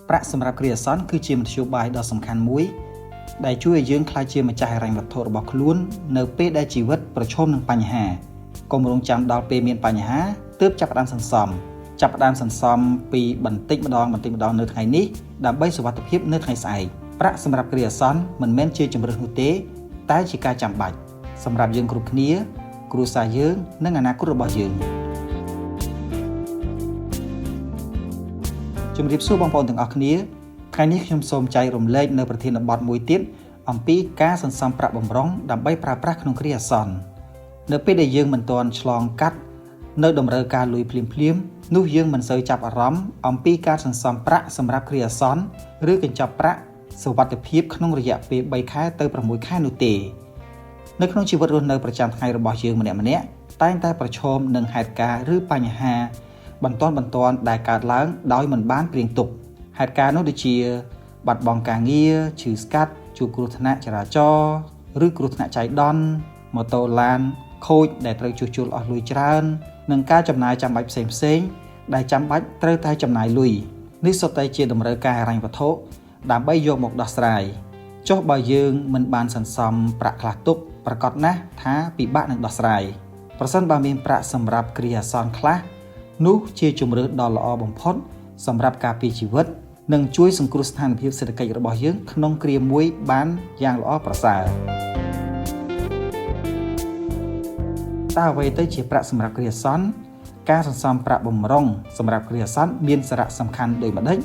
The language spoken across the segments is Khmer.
ប្រាក់សម្រាប់គ្រាអាសន្នគឺជាមធ្យោបាយដ៏សំខាន់មួយដែលជួយឲ្យយើងក្លាយជាម្ចាស់ហិរញ្ញវត្ថុរបស់ខ្លួននៅពេលដែលជីវិតប្រឈមនឹងបញ្ហាកុំរងចាំដល់ពេលមានបញ្ហាទើបចាប់ផ្ដើមសន្សំចាប់ផ្ដើមសន្សំពីបន្តិចម្ដងបន្តិចម្ដងនៅថ្ងៃនេះដើម្បីសុវត្ថិភាពនៅថ្ងៃស្អែកប្រាក់សម្រាប់គ្រាអាសន្នមិនមែនជាជម្រើសនោះទេតែជាការចាំបាច់សម្រាប់យើងគ្រប់គ្នាគ្រួសារយើងនិងអនាគតរបស់យើងជំរាបសួរបងប្អូនទាំងអស់គ្នាថ្ងៃនេះខ្ញុំសូមចែករំលែកនៅប្រធានបទមួយទៀតអំពីការសន្សំប្រាក់បម្រុងដើម្បីប្រើប្រាស់ក្នុងគ្រាអាសន្ននៅពេលដែលយើងមិនទាន់ឆ្លងកាត់នៅតម្រូវការលុយភ្លាមៗនោះយើងមិនសូវចាប់អារម្មណ៍អំពីការសន្សំប្រាក់សម្រាប់គ្រាអាសន្នឬកញ្ចប់ប្រាក់សុវត្ថិភាពក្នុងរយៈពេល3ខែទៅ6ខែនោះទេនៅក្នុងជីវិតរស់នៅប្រចាំថ្ងៃរបស់យើងម្នាក់ៗតែងតែប្រឈមនឹងហេតុការណ៍ឬបញ្ហាបន្ទាន់ៗដែលកើតឡើងដោយមិនបានព្រៀងទុកហេតុការណ៍នោះដូចជាបាត់បង់ការងារឈឺស្កាត់ជួបគ្រោះថ្នាក់ចរាចរណ៍ឬគ្រោះថ្នាក់ចៃដន្យម៉ូតូឡានខូចដែលត្រូវជួសជុលអស់លុយច្រើននិងការចំណាយចាំបាច់ផ្សេងៗដែលចាំបាច់ត្រូវតែចំណាយលុយនេះសុទ្ធតែជាតម្រូវការហិរញ្ញវត្ថុដើម្បីយកមកដោះស្រាយចុះបើយើងមិនបានសន្សំប្រាក់ខ្លះទុកប្រាកដណាស់ថាពិបាកនឹងដោះស្រាយប្រសិនបើមានប្រាក់សម្រាប់គ្រាអាសន្នខ្លះនោះជាជម្រើសដ៏ល្អបំផុតសម្រាប់ការពារជីវិតនិងជួយសង្គ្រោះស្ថានភាពសេដ្ឋកិច្ចរបស់យើងក្នុងគ្រាមួយបានយ៉ាងល្អប្រសើរតើអ្វីទៅជាប្រាក់សម្រាប់គ្រាអាសន្នការសន្សំប្រាក់បម្រុងសម្រាប់គ្រាអាសន្នមានសារៈសំខាន់ដូចម្តេច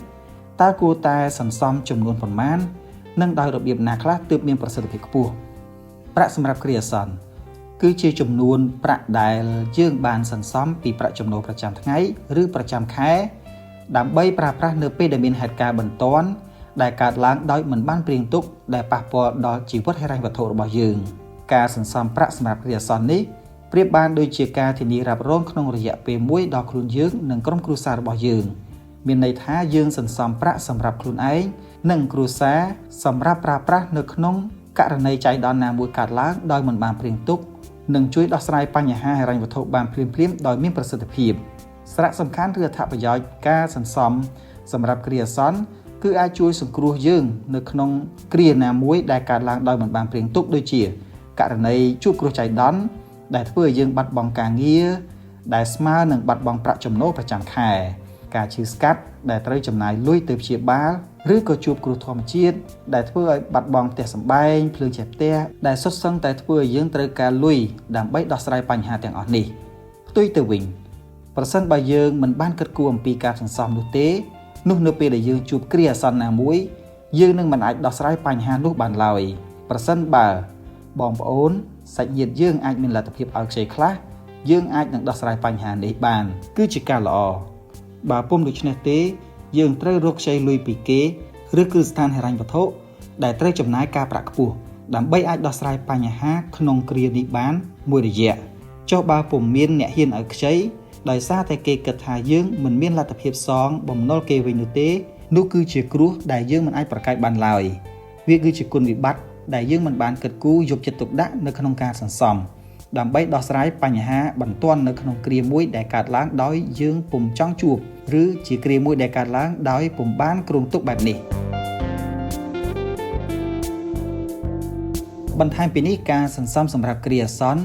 តើគួរតែសន្សំចំនួនប៉ុន្មាននិងដោយរបៀបណាខ្លះទើបមានប្រសិទ្ធភាពខ្ពស់ប្រាក់សម្រាប់គ្រាអាសន្នគឺជាចំនួនប្រាក់ដែលយើងបានសន្សំពីប្រាក់ចំណូលប្រចាំថ្ងៃឬប្រចាំខែដើម្បីប្រើប្រាស់នៅពេលដែលមានហេតុការណ៍បន្ទាន់ដែលកើតឡើងដោយមិនបានព្រៀងទុកដែលប៉ះពាល់ដល់ជីវិតហិរញ្ញវត្ថុរបស់យើងការសន្សំប្រាក់សម្រាប់គ្រាអាសន្ននេះប្រៀបបានដូចជាការធានារ៉ាប់រងក្នុងរយៈពេលមួយដល់ខ្លួនយើងនិងក្រុមគ្រួសាររបស់យើងមានន័យថាយើងសន្សំប្រាក់សម្រាប់ខ្លួនឯងនិងគ្រួសារសម្រាប់ប្រើប្រាស់នៅក្នុងករណីចៃដន្យណាមួយកើតឡើងដោយមិនបានព្រៀងទុកនិងជួយដោះស្រាយបញ្ហាហិរញ្ញវត្ថុបានភ្លាមៗដោយមានប្រសិទ្ធភាពសារៈសំខាន់ឬអត្ថប្រយោជន៍ការសន្សំសម្រាប់គ្រាអាសន្នគឺអាចជួយសង្គ្រោះយើងនៅក្នុងគ្រាណាមួយដែលកើតឡើងដោយមិនបានព្រៀងទុកដូចជាករណីជួបគ្រោះចៃដន្យដែលធ្វើឲ្យយើងបាត់បង់ការងារដែលស្មើនឹងបាត់បង់ប្រាក់ចំណូលប្រចាំខែការឈឺស្កាត់ដែលត្រូវចំណាយលុយទៅព្យាបាលឬក៏ជួបគ្រោះធម្មជាតិដែលធ្វើឲ្យបាត់បង់ផ្ទះសម្បែងភ្លើងឆេះផ្ទះដែលសុទ្ធសឹងតែធ្វើឲ្យយើងត្រូវការលុយដើម្បីដោះស្រាយបញ្ហាទាំងអស់នេះផ្ទុយទៅវិញប្រសិនបើយើងមិនបានគិតគូរអំពីការសន្សំនោះទេនោះនៅពេលដែលយើងជួបគ្រាអាសន្នណាមួយយើងនឹងមិនអាចដោះស្រាយបញ្ហានោះបានឡើយប្រសិនបើបងប្អូនសាច់ញាតិយើងអាចមានលទ្ធភាពឲ្យខ្ចីខ្លះយើងអាចនឹងដោះស្រាយបញ្ហានេះបានគឺជាការល្អបើពុំដូច្នេះទេយើងត្រូវរកខ្ចីលុយពីគេឬគ្រឹះស្ថានហិរញ្ញវត្ថុដែលត្រូវចំណាយការប្រាក់ខ្ពស់ដើម្បីអាចដោះស្រាយបញ្ហាក្នុងគ្រានេះបានមួយរយៈចុះបើពុំមានអ្នកហ៊ានឲ្យខ្ចីដោយសារតែគេគិតថាយើងមិនមានលទ្ធភាពសងបំណុលគេវិញនោះទេនោះគឺជាគ្រោះដែលយើងមិនអាចប្រកែកបានឡើយវាគឺជាគុណវិបត្តិដែលយើងមិនបានគិតគូរយកចិត្តទុកដាក់នៅក្នុងការសន្សំដើម្បីដោះស្រាយបញ្ហាបន្ទាន់នៅក្នុងគ្រាមួយដែលកើតឡើងដោយយើងពុំចង់ជួបឬជាគ្រាមួយដែលកើតឡើងដោយពុំបានគ្រោងទុកបែបនេះបន្ថែមពីនេះការសន្សំសម្រាប់គ្រាអាសន្ន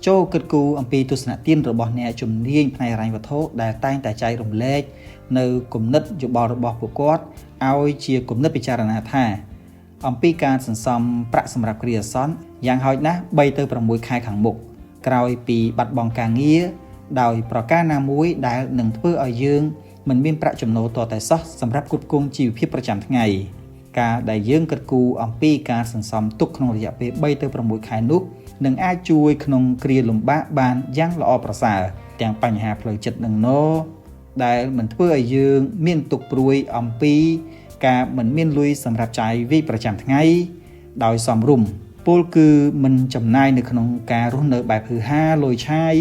ចូលគិតគូរអំពីទស្សនទានរបស់អ្នកជំនាញផ្នែកហិរញ្ញវត្ថុដែលតែងតែចែករំលែកនៅគំនិតយោបល់របស់ពួកគាត់ឲ្យជាគំនិតពិចារណាថាអំពីការសន្សំប្រាក់សម្រាប់គ្រាអាសន្នយ៉ាងហោចណាស់3ទៅ6ខែខាងមុខក្រោយពីបាត់បង់ការងារដោយប្រការណាមួយដែលនឹងធ្វើឲ្យយើងមិនមានប្រាក់ចំណូលទាល់តែសោះសម្រាប់គ្រប់គ្រងជីវភាពប្រចាំថ្ងៃការដែលយើងគិតគូរអំពីការសន្សំទុកក្នុងរយៈពេល3ទៅ6ខែនោះនឹងអាចជួយក្នុងគ្រាលំបាកបានយ៉ាងល្អប្រសើរទាំងបញ្ហាផ្លូវចិត្តនិងណដែលមិនធ្វើឲ្យយើងមានទុក្ខព្រួយអំពីការមិនមានលុយសម្រាប់ចាយវាយប្រចាំថ្ងៃដោយសមរម្យពលគឺមិនចំណាយនៅក្នុងការរស់នៅបែបហ៊ឺហាលុយឆាយ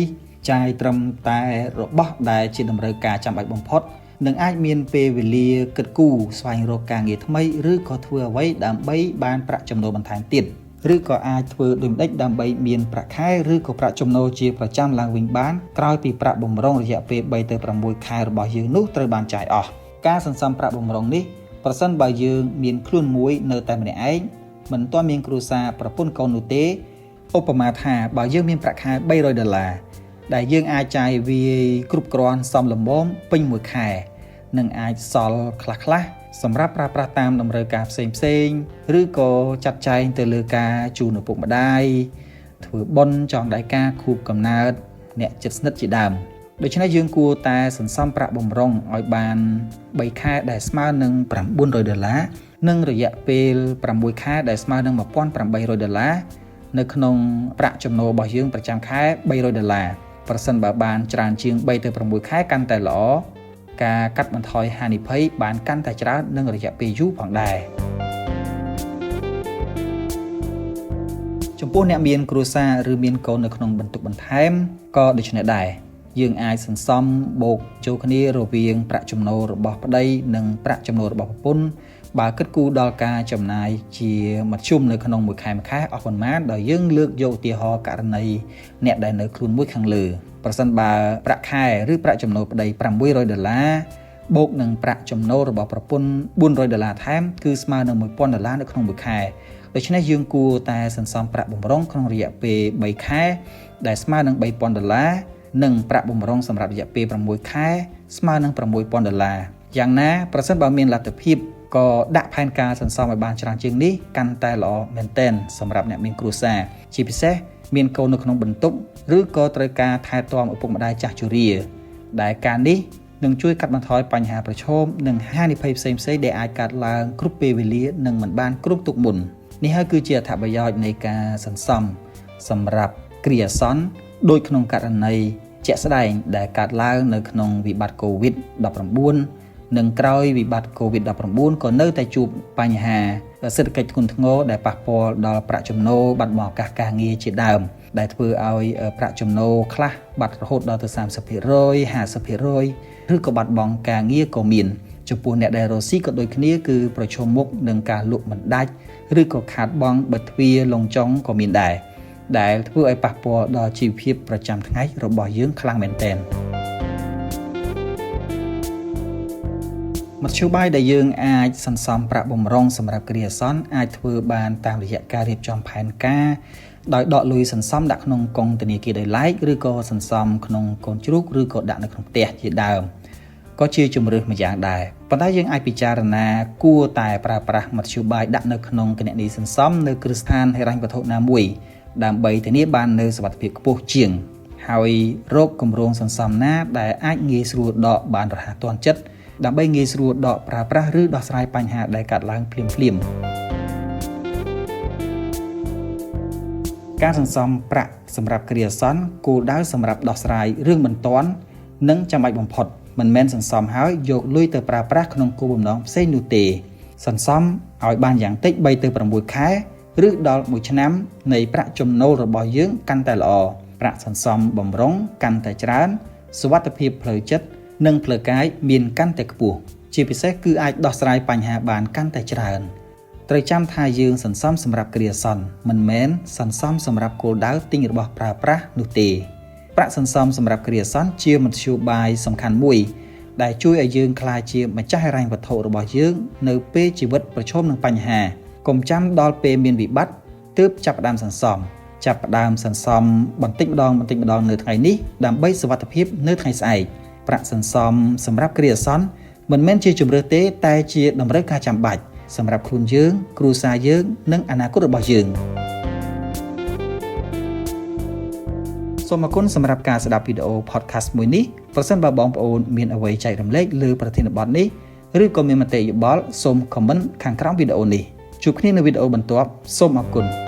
ចាយត្រឹមតែរបស់ដែលជាតម្រូវការចាំបាច់បំផុតនិងអាចមានពេលវេលាគិតគូរស្វែងរកការងារថ្មីឬក៏ធ្វើអ្វីដើម្បីបានប្រាក់ចំណូលបន្ថែមទៀតឬក៏អាចធ្វើដូចម្តេចដើម្បីមានប្រាក់ខែឬក៏ប្រាក់ចំណូលជាប្រចាំឡើងវិញបានក្រោយពីប្រាក់បំរុងរយៈពេល3ទៅ6ខែរបស់យើងនោះត្រូវបានចាយអស់ការសន្សំប្រាក់បំរុងនេះ ប្រសិនបើយើងមានខ្លួនមួយនៅតែម្នាក់ឯងមិនទាន់មានគ្រួសារប្រពន្ធកូននោះទេឧបមាថាបើយើងមានប្រាក់ខែ300ដុល្លារដែលយើងអាចចាយវាយគ្រប់គ្រាន់សមល្មមពេញមួយខែនិងអាចសល់ខ្លះៗសម្រាប់ប្រើប្រាស់តាមតម្រូវការផ្សេងៗឬក៏ចាត់ចែងទៅលើការជូនឪពុកម្ដាយធ្វើបុណ្យចងដៃការខួបកំណើតអ្នកជិតស្និទ្ធជាដើមដូច្នេះយើងគួរតែសន្សំប្រាក់បំរុងឲ្យបាន3ខែដែលស្មើនឹង900ដុល្លារនិងរយៈពេល6ខែដែលស្មើនឹង1800ដុល្លារនៅក្នុងប្រាក់ចំណូលរបស់យើងប្រចាំខែ300ដុល្លារប្រសិនបើបានច្រើនជាង3ទៅ6ខែកាន់តែល្អការកាត់បន្ថយហានិភ័យបានកាន់តែច្រើននិងរយៈពេលយូរផងដែរចំពោះអ្នកមានគ្រួសារឬមានកូននៅក្នុងបន្ទុកបន្ថែមក៏ដូច្នេះដែរយើងអាចសន្សំបូកចូលគ្នារវាងប្រាក់ចំណូលរបស់ប្តីនិងប្រាក់ចំណូលរបស់ប្រពន្ធបើគិតគូរដល់ការចំណាយជាមធ្យមនៅក្នុងមួយខែមួយខែអស់ប៉ុន្មានដោយយើងលើកយកឧទាហរណ៍ករណីអ្នកដែលនៅខ្លួនមួយខាងលើប្រសិនបើប្រាក់ខែឬប្រាក់ចំណូលប្តី600ដុល្លារបូកនឹងប្រាក់ចំណូលរបស់ប្រពន្ធ400ដុល្លារថែមគឺស្មើនឹង1000ដុល្លារនៅក្នុងមួយខែដូច្នេះយើងគួរតែសន្សំប្រាក់បម្រុងក្នុងរយៈពេល3ខែដែលស្មើនឹង3000ដុល្លារនិងប្រាក់បម្រុងសម្រាប់រយៈពេល6ខែស្មើនឹង6000ដុល្លារយ៉ាងណាប្រសិនបើមានលទ្ធភាពក៏ដាក់ផែនការសន្សំឲ្យបានច្រើនជាងនេះកាន់តែល្អមែនទែនសម្រាប់អ្នកមានគ្រួសារជាពិសេសមានកូននៅក្នុងបន្ទុកឬក៏ត្រូវការថែទាំឪពុកម្ដាយចាស់ជរាដែលការនេះនឹងជួយកាត់បន្ថយបញ្ហាប្រឈមនិងហានិភ័យផ្សេងៗដែលអាចកើតឡើងគ្រប់ពេលវេលានិងមិនបានគ្រោងទុកមុននេះហើយគឺជាអត្ថប្រយោជន៍នៃការសន្សំសម្រាប់គ្រាអាសន្នដូចក្នុងករណីជាក់ស្ដែងដែលកើតឡើងនៅក្នុងវិបត្តិ COVID-19 និងក្រោយវិបត្តិ COVID-19 ក៏នៅតែជួបបញ្ហាសេដ្ឋកិច្ចធ្ងន់ធ្ងរដែលប៉ះពាល់ដល់ប្រាក់ចំណូលបាត់បង់ឱកាសការងារជាដើមដែលធ្វើឲ្យប្រាក់ចំណូលខ្លះបាត់រហូតដល់ទៅ 30% 50% ឬក៏បាត់បង់ការងារក៏មានចំពោះអ្នកដែលរកស៊ីក៏ដូចគ្នាគឺប្រឈមមុខនឹងការលក់មិនដាច់ឬក៏ខាតបង់បិទទ្វារលងចុងក៏មានដែរដែលធ្វើឲ្យប៉ះពាល់ដល់ជីវភាពប្រចាំថ្ងៃរបស់យើងខ្លាំងមែនទែនមធ្យោបាយដែលយើងអាចសន្សំប្រាក់បម្រុងសម្រាប់គ្រាអាសន្នអាចធ្វើបានតាមរយៈការរៀបចំផែនការដោយដកលុយសន្សំដាក់ក្នុងកុងធនាគារដោយឡែកឬក៏សន្សំក្នុងកូនជ្រូកឬក៏ដាក់នៅក្នុងផ្ទះជាដើមក៏ជាជម្រើសម្យ៉ាងដែរប៉ុន្តែយើងអាចពិចារណាគួរតែប្រើប្រាស់មធ្យោបាយដាក់នៅក្នុងគណនីសន្សំនៅគ្រឹះស្ថានហិរញ្ញវត្ថុណាមួយដើម្បីធានាបាននូវសុវត្ថិភាពខ្ពស់ជាងហើយរកគម្រោងសន្សំណាដែលអាចងាយស្រួលដកបានរហ័សទាន់ចិត្តដើម្បីងាយស្រួលដកប្រើប្រាស់ឬដោះស្រាយបញ្ហាដែលកើតឡើងភ្លាមៗការសន្សំប្រាក់សម្រាប់គ្រាអាសន្នគោលដៅសម្រាប់ដោះស្រាយរឿងបន្ទាន់និងចាំបាច់បំផុតមិនមែនសន្សំហើយយកលុយទៅប្រើប្រាស់ក្នុងគោលបំណងផ្សេងនោះទេសន្សំឲ្យបានយ៉ាងតិច3ទៅ6ខែឬដល់1ឆ្នាំនៃប្រាក់ចំណូលរបស់យើងកាន់តែល្អប្រាក់សន្សំបំរុងកាន់តែច្រើនសុវត្ថិភាពផ្លូវចិត្តនិងផ្លូវកាយមានកាន់តែខ្ពស់ជាពិសេសគឺអាចដោះស្រាយបញ្ហាបានកាន់តែច្រើនត្រូវចាំថាយើងសន្សំសម្រាប់គ្រាអាសន្នមិនមែនសន្សំសម្រាប់គោលដៅទិញរបស់ប្រើប្រាស់នោះទេប្រាក់សន្សំសម្រាប់គ្រាអាសន្នជាមធ្យោបាយសំខាន់មួយដែលជួយឲ្យយើងក្លាយជាម្ចាស់ហិរញ្ញវត្ថុរបស់យើងនៅពេលជីវិតប្រឈមនឹងបញ្ហាកុំចាំដល់ពេលមានវិបត្តិទើបចាប់ផ្ដើមសន្សំចាប់ផ្ដើមសន្សំបន្តិចម្ដងបន្តិចម្ដងនៅថ្ងៃនេះដើម្បីសុវត្ថិភាពនៅថ្ងៃស្អែកប្រាក់សន្សំសម្រាប់គ្រាអាសន្នមិនមែនជាជម្រើសទេតែជាតម្រូវការចាំបាច់សម្រាប់ខ្លួនយើងគ្រួសារយើងនិងអនាគតរបស់យើងសូមអរគុណសម្រាប់ការស្ដាប់វីដេអូ podcast មួយនេះប្រសិនបើបងប្អូនមានអ្វីចែករំលែកលើប្រធានបទនេះឬក៏មានមតិយោបល់សូម comment ខាងក្រោមវីដេអូនេះជួបគ្នានៅវីដេអូបន្ទាប់សូមអរគុណ